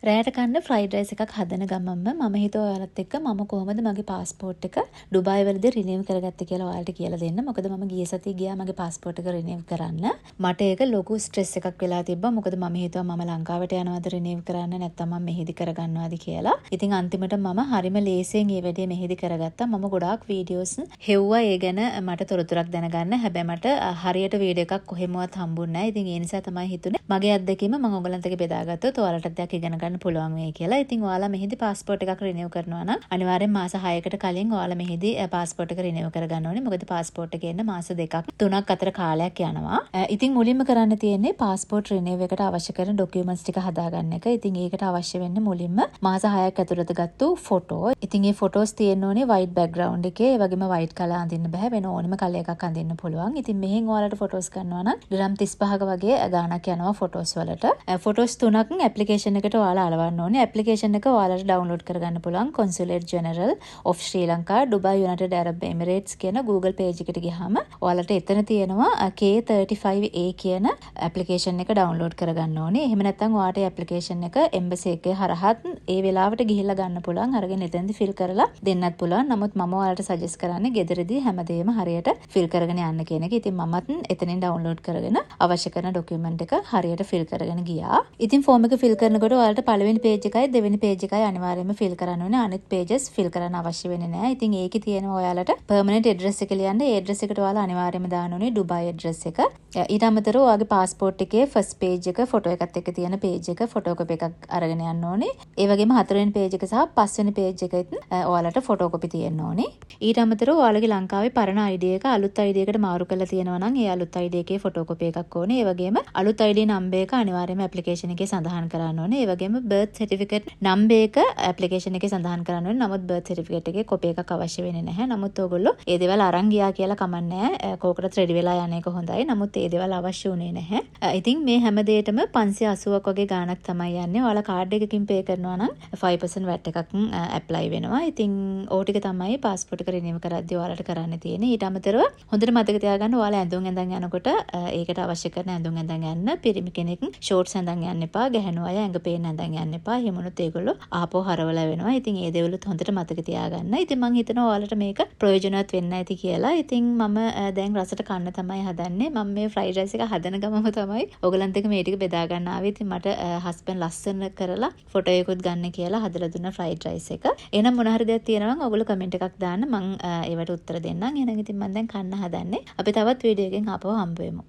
රෑට කන්න fried rice එකක් හදන ගමන්ම මම හිතුවා ඔයාලත් එක්ක මම කොහොමද මගේ පාස්පෝර්ට් එක ඩුබායි වලදී රිනිව් කරගත්තේ කියලා ඔයාලට කියලා දෙන්න. මොකද මම ගිය සතියේ ගියා මගේ පාස්පෝර්ට් එක රිනිව් කරන්න. මට ඒක ලොකු ස්ට්‍රෙස් එකක් වෙලා තිබ්බා. මොකද මම හිතුවා මම ලංකාවට යනවද රිනිව් කරන්න, නැත්නම් මම මෙහෙදි කරගන්නවද කියලා. ඉතින් අන්තිමට මම හරිම ලේසියෙන් ඒ වැඩේ මෙහෙදි කරගත්තා. මම ගොඩාක් වීඩියෝස් හෙව්වා ඒ ගැන මට තොරතුරක් දැනගන්න. හැබැයි මට හරියට වීඩියෝ එකක් කොහෙමවත් හම්බුන්නේ නැහැ. ඉතින් ඒ නිසා තමයි හිතුනේ මගේ අත්දැකීම මම ඔයගලන්ත් එක්ක බෙදාගත්තොත් ඔයාලටත් දෙයක් ඉගෙන ගන්න පුළුවන් වෙයි කියලා. ඉතින් ඔයාලා මෙහෙදි පාස්පෝර්ට් එකක් රිනිව් කරනවා නම් අනිවාර්යෙන් මාස 6කට කලින් ඔයාලා මෙහෙදි පාස්පෝර්ට් එක රිනිව් කරගන්න ඕනේ. මොකද පාස්පෝර්ට් එක එන්න මාස 2ක් 3ක් අතර කාලයක් යනවා. ඉතින් මුලින්ම කරන්න තියෙන්නේ පාස්පෝර්ට් රිනිව් එකට අවශ්‍ය කරන ඩොකියුමන්ට්ස් ටික හදාගන්න එක. ඉතින් ඒකට අවශ්‍ය වෙන්නේ මුලින්ම මාස 6ක් ඇතුළත ගත්තු ෆොටෝ. ඉතින් ඒ ෆොටෝස් තියෙන්න ඕනේ වයිට් බෑග්ග්‍රවුන්ඩ් එකේ. ඒ වගේම වයිට් කලර් අඳින්න බෑ. වෙන ඕනෙම කලර් එකක් අඳින්න පුළුවන්. ඉතින් මෙහෙන් ඔයාලට ෆොටෝස් ගන්නවා නම් ග්‍රෑම් 35ක වගේ ගාණක් යනවා ෆොටෝස් වලට. ෆොටෝස් තුනක් ඇප්ලිකේෂන් එකට ඔයාලා අලවන්න ඕනේ. ඇප්ලිකේෂන් එක ඔයාලට ඩවුන්ලෝඩ් කරගන්න පුළුවන් Consulate General of Sri Lanka Dubai United Arab Emirates කියන Google page එකට ගියාම ඔයාලට එතන තියෙනවා K35A කියන ඇප්ලිකේෂන් එක ඩවුන්ලෝඩ් කරගන්න ඕනේ. එහෙම නැත්නම් ඔයාට ඇප්ලිකේෂන් එක එම්බසි එකේ හරහත් ඒ වෙලාවට ගිහිල්ලා ගන්න පුළුවන්. අරගෙන එතනදි ෆිල් කරලා දෙන්නත් පුළුවන්. නමුත් මම ඔයාලට සජෙස්ට් කරන්නේ ගෙදරදී හැමදේම හරියට ෆිල් කරගෙන යන්න කියන එක. ඉතින් මමත් එතනින් ඩවුන්ලෝඩ් කරගෙන අවශ්‍ය කරන ඩොකියුමන්ට් එක හරියට ෆිල් කරගෙන ගියා. ඉතින් ෆෝම් එක ෆිල් කරනකොට ඔයාලට පළවෙනි පේජ් එකයි දෙවෙනි පේජ් එකයි අනිවාර්යයෙන්ම ෆිල් කරන්න ඕනේ. අනිත් පේජස් ෆිල් කරන්න අවශ්‍ය වෙන්නේ නැහැ. ඉතින් ඒකේ තියෙනවා ඔයාලට පර්මනන්ට් ඇඩ්‍රස් එක ලියන්න. ඒ ඇඩ්‍රස් එකට ඔයාලා අනිවාර්යයෙන්ම දාන්න ඕනේ ඩුබායි ඇඩ්‍රස් එක. ඊට අමතරව ඔයාගේ පාස්පෝර්ට් එකේ ෆස්ට් පේජ් එක ෆොටෝ එකත් එක්ක තියෙන පේජ් එක ෆොටෝකොපි එකක් අරගෙන යන්න ඕනේ. ඒ වගේම හතරවෙනි පේජ් එක සහ පස්වෙනි පේජ් එකෙත් ඔයාලට ෆොටෝකොපි තියෙන්න ඕනේ. ඊට අමතරව ඔයාලගේ ලංකාවේ පරණ ID එක අලුත් ID එකට මාරු කරලා තියෙනවා නම් ඒ අලුත් ID එකේ ෆොටෝකොපි එකක් ඕනේ. ඒ වගේම අලුත් ID number එක අනිවාර්යයෙන්ම ඇප්ලිකේෂන් එකේ සඳහන් කරන්න ඕනේ. ඒ වගේම බර්ත් සර්ටිෆිකේට් නම්බර් එක ඇප්ලිකේෂන් එකේ සඳහන් කරන්න ඕනේ. නමුත් බර්ත් සර්ටිෆිකේට් එකේ කොපි එකක් අවශ්‍ය වෙන්නේ නැහැ. නමුත් ඔයගොල්ලෝ ඒ දේවල් අරන් ගියා කියලා කමක් නැහැ. කෝකටත් රෙඩි වෙලා යන එක හොඳයි. නමුත් ඒ දේවල් අවශ්‍ය වුණේ නැහැ. ඉතින් මේ හැම දෙයකටම 580ක් වගේ ගාණක් තමයි යන්නේ. ඔයාලා කාඩ් එකකින් පේ කරනවා නම් 5% VAT එකක් ඇප්ලයි වෙනවා. ඉතින් ඕ ටික තමයි පාස්පෝර්ට් එක රිනිව් කරද්දී ඔයාලට කරන්න තියෙන්නේ. ඊට අමතරව හොඳට මතක තියාගන්න ඔයාලා ඇඳුම් ඇඳන් යනකොට ඒකට අවශ්‍ය කරන ඇඳුම් ඇඳන් යන්න. පිරිමි කෙනෙක් ෂෝට්ස් ඇඳන් යන්න එපා. ගැහැණු අය ඇඟ පේන ඇඳන් යන්න එපා. එහෙම වුණොත් ඒගොල්ලෝ ආපහු හරවලා වෙනවා. ඉතින් ඒ දේවලුත් හොඳට මතක තියාගන්න. ඉතින් මං හිතනවා ඔයාලට මේක ප්‍රයෝජනවත් වෙන්න ඇති කියලා. ඉතින් මම දැන් රසට කන්න තමයි හදන්නේ. මම මේ ෆ්‍රයිඩ් රයිස් එක හදන ගමම තමයි ඔයගලන්ත් එක්ක මේ ටික බෙදා ගන්න ආවේ. ඉතින් මට හස්බන්ඩ් ලස්සන කරලා ෆොටෝ එකකුත් ගන්න කියලා හදලා දුන්නා ෆ්‍රයිඩ් රයිස් එක. එහෙනම් මොන හරි දෙයක් තියෙනවා නම් ඔයගොල්ලෝ කමෙන්ට් එකක් දාන්න, මං ඒවට උත්තර දෙන්නම්. එහෙනම් ඉතින් මං දැන් කන්න හදන්නේ. අපි තවත් වීඩියෝ එකකින් ආපහු හම්බ වෙමු.